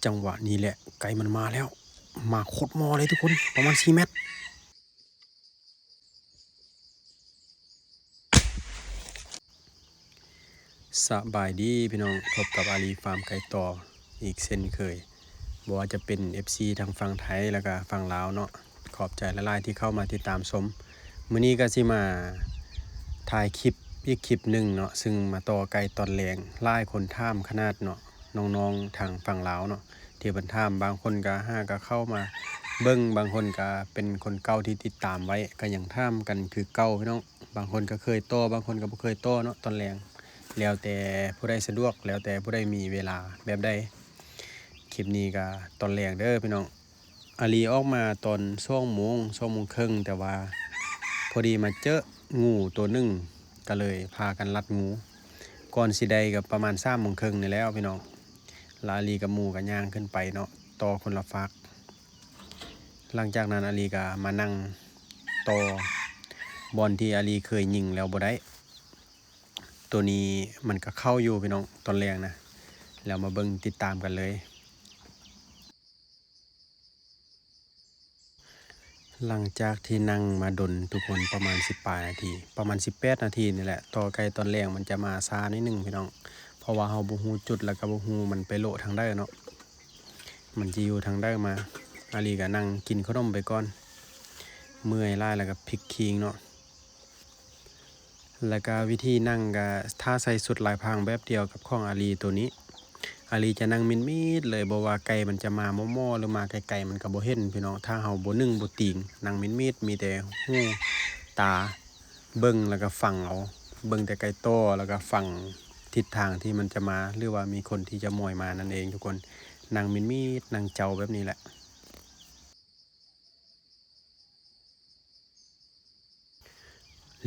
ຈັງຫວະນີ້ແຫຼະ ໄກ່ມັນມາແລ້ວ ມາໂຄດໝໍ້ເລີຍທຸກຄົນ ປະມານສີ່ແມັດ. ສະບາຍດີພີ່ນ້ອງ ພົບກັບອາລີຟາມໄກ່ຕໍ່ອີກເຊັ່ນເຄີຍ ບໍ່ວ່າຈະເປັນເອັຟຊີທາງຝັ່ງໄທ ແລ້ວກະຝັ່ງລາວເນາະ ຂອບໃຈຫຼາຍໆທີ່ເຂົ້າມາຕິດຕາມຊົມ. ມື້ນີ້ກະຊິມາຖ່າຍຄລິບອີກຄລິບໜຶ່ງເນາະ ຊຶ່ງມາຕໍ່ໄກ່ຕອນແລງ ຫຼາຍຄົນຖາມຂະໜາດເນາະ ນ້ອງໆທາງຝັ່ງລາວເນາະ ທີ່ເພິ່ນຖາມ ບາງຄົນກະຫາກະເຂົ້າມາເບິ່ງ ບາງຄົນກະເປັນຄົນເກົ່າທີ່ຕິດຕາມໄວ້ ກະຍັງຖາມກັນຄືເກົ່າພີ່ນ້ອງ. ບາງຄົນກະເຄີຍຕໍ່ ບາງຄົນກະບໍ່ເຄີຍຕໍ່ເນາະ ຕອນແລງ ແລ້ວແຕ່ຜູ້ໃດສະດວກ ແລ້ວແຕ່ຜູ້ໃດມີເວລາແບບໃດ. ຄລິບນີ້ກະຕອນແລງເດີພີ່ນ້ອງ ອາລີອອກມາຕອນສອງໂມງ ສອງໂມງເຄິ່ງ ແຕ່ວ່າພໍດີມາເຈີງູໂຕໜຶ່ງ ກະເລີຍພາກັນລັດງູ ກ່ອນຊິໄດ້ກະປະມານສາມໂມງເຄິ່ງນີ້ແລ້ວພີ່ນ້ອງ ລະອາລີກັບໝູ່ກະຍ່າງຂຶ້ນໄປເນາະ ຕໍ່ຄົນລະຟາກ. ຫຼັງຈາກນັ້ນອາລີກະມານັ່ງຕໍ່ບ່ອນທີ່ອາລີເຄີຍຍິງແລ້ວບໍ່ໄດ້ ໂຕນີ້ມັນກະເຂົ້າຢູ່ພີ່ນ້ອງ ຕອນແລງນະ ແລ້ວມາເບິ່ງຕິດຕາມກັນເລີຍ. ຫຼັງຈາກທີ່ນັ່ງມາດົນທຸກຄົນ ປະມານສິບປາຍນາທີ ປະມານສິບແປດນາທີນີ້ແຫຼະ ຕໍ່ໄກ່ຕອນແລງມັນຈະມາຊ້າໜ້ອຍໜຶ່ງພີ່ນ້ອງ ເພາະວ່າເຮົາບໍ່ຮູ້ຈຸດ ແລ້ວກະບໍ່ຮູ້ມັນໄປໂລະທາງໃດເນາະ ມັນຈະຢູ່ທາງໃດມາ. ອາລີກະນັ່ງກິນຂະໜົມໄປກ່ອນ ເມື່ອຍຫຼາຍແລ້ວກະພິກຄີງເນາະ. ແລ້ວກະວິທີນັ່ງກະຖ້າໃສ່ຊຸດລາຍພາງແບບດຽວກັບຂອງອາລີໂຕນີ້ ອາລີຈະນັ່ງມິດໆເລີຍ ບໍ່ວ່າໄກ່ມັນຈະມາໝໍ້ໆ ຫຼືມາໄກໆ ມັນກະບໍ່ເຫັນພີ່ນ້ອງ ຖ້າເຮົາບໍ່ໜຶ້ງບໍ່ຕີງ ນັ່ງມິດໆ ມີແຕ່ຫູຕາເບິ່ງ ແລ້ວກະຟັງເອົາ ເບິ່ງແຕ່ໄກຕໍ່ ແລ້ວກະຟັງທິດທາງທີ່ມັນຈະມາ ຫຼືວ່າມີຄົນທີ່ຈະມອຍມານັ້ນເອງທຸກຄົນ ນັ່ງມິດໆ ນັ່ງເຈົ້າແບບນີ້ແຫຼະ.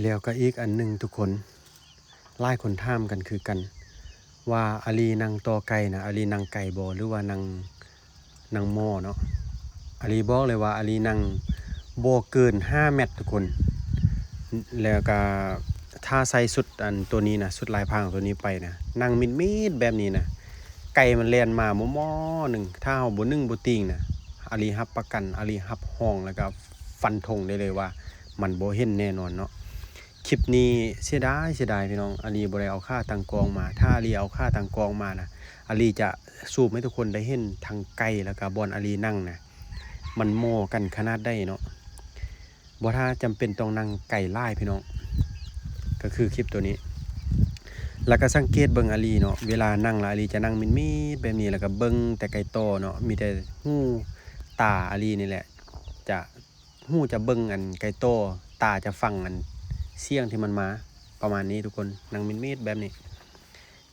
ແລ້ວກະອີກອັນໜຶ່ງທຸກຄົນ ຫຼາຍຄົນຖາມກັນຄືກັນວ່າ ອາລີນັ່ງຕໍ່ໄກ່ນະ ອາລີນັ່ງໄກບໍ່ ຫຼືວ່ານັ່ງ ນັ່ງໝໍ້ເນາະ. ອາລີບອກເລີຍວ່າອາລີນັ່ງບໍ່ເກີນຫ້າແມັດທຸກຄົນ ແລ້ວກະຖ້າໃສ່ຊຸດອັນໂຕນີ້ນະ ຊຸດລາຍພາງໂຕນີ້ໄປນະ ນັ່ງມິດໆແບບນີ້ນະ ໄກ່ມັນແລ່ນມາໝໍ້ໆໜຶ່ງ ຖ້າເຮົາບໍ່ໜຶ້ງບໍ່ຕີງນະ ອາລີຮັບປະກັນ ອາລີຮັບຮອງ ແລ້ວກະຟັນທົງໄດ້ເລີຍວ່າມັນບໍ່ເຫັນແນ່ນອນເນາະ. ຄລິບນີ້ເສຍດາຍ ເສຍດາຍພີ່ນ້ອງ ອາລີບໍ່ໄດ້ເອົາຂາຕັ້ງກ້ອງມາ ຖ້າອາລີເອົາຂາຕັ້ງກ້ອງມານະ ອາລີຈະຊູມໃຫ້ທຸກຄົນໄດ້ເຫັນທັງໄກ່ ແລ້ວກະບ່ອນອາລີນັ່ງນະ ມັນໝໍ້ກັນຂະໜາດໃດເນາະ. ບໍ່ຖ້າຈຳເປັນຕ້ອງນັ່ງໄກຫຼາຍພີ່ນ້ອງ ກະຄືຄລິບໂຕນີ້ ແລ້ວກະສັງເກດເບິ່ງອາລີເນາະ ເວລານັ່ງລະອາລີຈະນັ່ງມິດໆແບບນີ້ ແລ້ວກະເບິ່ງແຕ່ໄກຕໍ່ເນາະ ມີແຕ່ຫູຕາອາລີນີ້ແຫຼະ ຈະຫູຈະເບິ່ງອັນໄກຕໍ່ ຕາຈະຟັງອັນສຽງທີ່ມັນມາ ປະມານນີ້ທຸກຄົນ ນັ່ງມິດໆແບບນີ້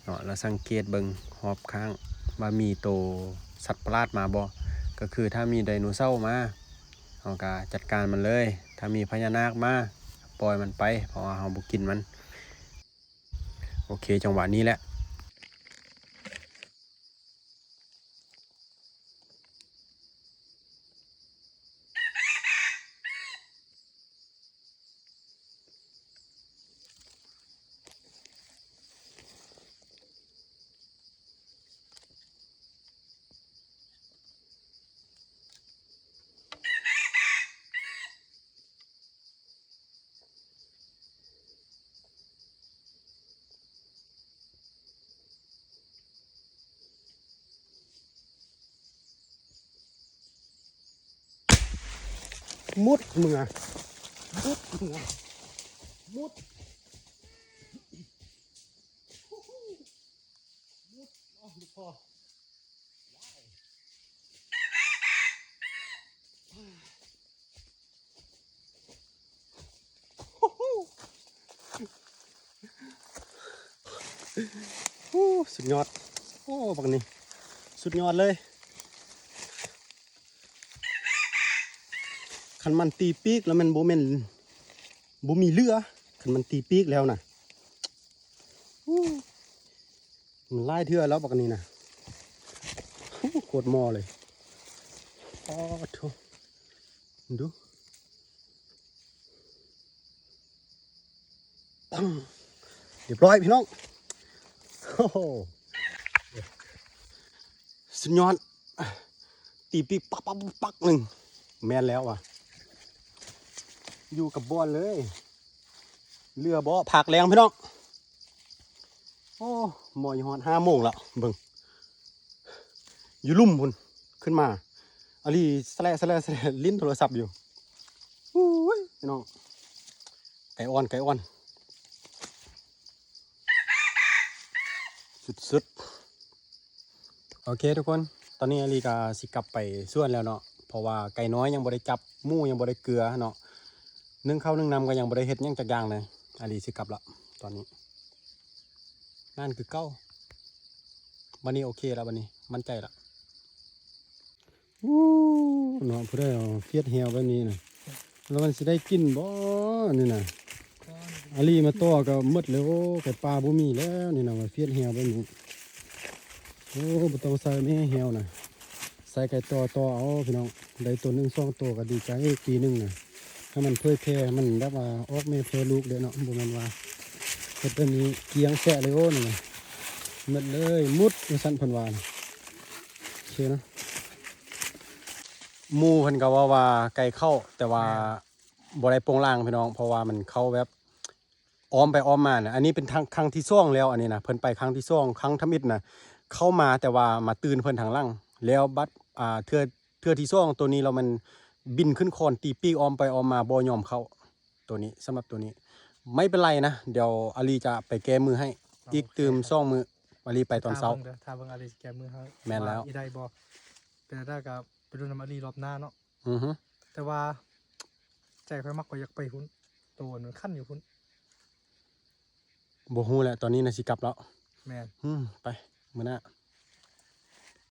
ເນາະ ແລ້ວສັງເກດເບິ່ງຮອບຂ້າງວ່າມີໂຕສັດປະຫຼາດມາບໍ່ ກະຄືຖ້າມີໄດໂນເສົາມາ ເຮົາກະຈັດການມັນເລີຍ ຖ້າມີພະຍານາກມາ ປ່ອຍມັນໄປ ເພາະວ່າເຮົາບໍ່ກິນມັນ. ໂອເຄ ຈັງຫວະນີ້ແຫຼະ. ໝົດເມືອ ໝົດເມືອ ໝົດ ໝົດ ອໍ ລູກພໍ່. ໂອ້ ສຸດຍອດ ໂອ້ ບັກນີ້ ສຸດຍອດເລີຍ ຄັນມັນຕີປີກແລ້ວແມ່ນ ບໍ່ແມ່ນ ບໍ່ມີເຫຼືອ ຄັນມັນຕີປີກແລ້ວນະ ໂອ້ ມັນຫຼາຍເທື່ອແລ້ວບັກອັນນີ້ນະ ໂຄດໝໍ້ເລີຍ ອໍໂທ້ ເບິ່ງດູ ປັງ ຮຽບຮ້ອຍພີ່ນ້ອງ ໂອ້ໂຫ ສຸດຍອດ ຕີປີກປັກໆໆໆໜຶ່ງ ແມ່ນແລ້ວວ່າ ຢູ່ກັບບ່ອນເລີຍ ເຫຼືອບໍ່ ພາກແລ້ງພີ່ນ້ອງ. ໂອ້ ໝໍຢູ່ຮອດຫ້າໂມງແລ້ວ ເບິ່ງ ຢູ່ລຸ່ມພຸ້ນ ຂຶ້ນມາ ອາລີສະແລະ ສະແລະ ສະແລະ ຫຼິ້ນໂທລະສັບຢູ່. ໂອ້ຍ ພີ່ນ້ອງ ໄກ່ອ່ອນ ໄກ່ອ່ອນ ສຸດໆ. ໂອເຄທຸກຄົນ ຕອນນີ້ອາລີກໍຊິກັບໄປສວນແລ້ວເນາະ ເພາະວ່າໄກ່ນ້ອຍຍັງບໍ່ໄດ້ຈັບ ໝູຍັງບໍ່ໄດ້ເກືອເນາະ ໜຶ້ງເຂົ້າໜຶ້ງນ້ຳກໍຍັງບໍ່ໄດ້ເຮັດຫຍັງຈັກຢ່າງເລີຍ. ອາລີຊິກັບລະຕອນນີ້ ງານຄືເກົ່າ ບັດນີ້ໂອເຄລະ ບັດນີ້ໝັ້ນໃຈລະ. ໂອ້ ເນາະ ຜູ້ໃດເອົາຟຽດແຮວແບບນີ້ນະ ແລ້ວມັນຊິໄດ້ກິນບໍ່ນີ້ນະ? ອາລີມາຕໍ່ກໍໝົດແລ້ວ. ໂອ້ ໄກ່ປ່າບໍ່ມີແລ້ວນີ້ນະ ວ່າຟຽດແຮວແບບນີ້. ໂອ້ ບໍ່ຕ້ອງໃສ່ແມ່ແຮວນະ ໃສ່ໄກ່ຕໍ່ຕໍ່ເອົາພີ່ນ້ອງ ໄດ້ໂຕໜຶ່ງສອງໂຕກໍດີໃຈ. ປີໜຶ່ງນະ ໃຫ້ມັນເຜີຍແຜ່ ໃຫ້ມັນແບບວ່າອອກແມ່ແຜ່ລູກເດ້ເນາະ ບໍ່ແມ່ນວ່າເຮັດແບບນີ້ກ້ຽງແຊະເລີຍ. ໂອ້ ນີ້ນະ ໝົດເລີຍ ໝົດວ່າຊັ້ນເພິ່ນວ່ານະ. ໂອເຄເນາະ ໝູ່ເພິ່ນກໍເວົ້າວ່າໄກ່ເຂົ້າ ແຕ່ວ່າ ບໍ່ໄດ້ໂປງລາງພີ່ນ້ອງ ເພາະວ່າມັນເຂົ້າແບບອ້ອມໄປອ້ອມມານະ. ອັນນີ້ເປັນຄັ້ງ ຄັ້ງທີສອງແລ້ວ ອັນນີ້ນະ ເພິ່ນໄປຄັ້ງທີສອງ ຄັ້ງທຳອິດນະ ເຂົ້າມາ ແຕ່ວ່າມາຕື່ນເພິ່ນທາງຫຼັງ ແລ້ວບັດ ອ່າ ເທື່ອ ເທື່ອທີສອງ ໂຕນີ້ລະມັນບິນຂຶ້ນຄອນ ຕີປີກອ້ອມໄປອ້ອມມາ ບໍ່ຍອມເຂົ້າ. ໂຕນີ້ ສຳລັບໂຕນີ້ ໄມ່ເປັນໄລນະ ດຽວອາລີຈະໄປແກ້ມືໃຫ້ ອີກຕື່ມສອງມື້ ອາລີໄປຕອນເຊົ້າ ຖ້າເບິ່ງເດີ ຖ້າເບິ່ງອາລີຊິແກ້ມືໃຫ້ ແມ່ນແລ້ວ ວ່າອີໄດ້ບໍ່ ເປັນໄດ້ກໍໄປລຸ້ນນຳອາລີລອບໜ້າເນາະ. ອືຮຶ ແຕ່ວ່າໃຈຂ້ອຍມັກ ຂ້ອຍຢາກໄປພຸ້ນ ໂຕນັ້ນຄັນຢູ່ພຸ້ນ. ບໍ່ຮູ້ແຫຼະ ຕອນນີ້ນະຊິກັບແລ້ວ. ແມ່ນ ອືມ ໄປ ມື້ໜ້າ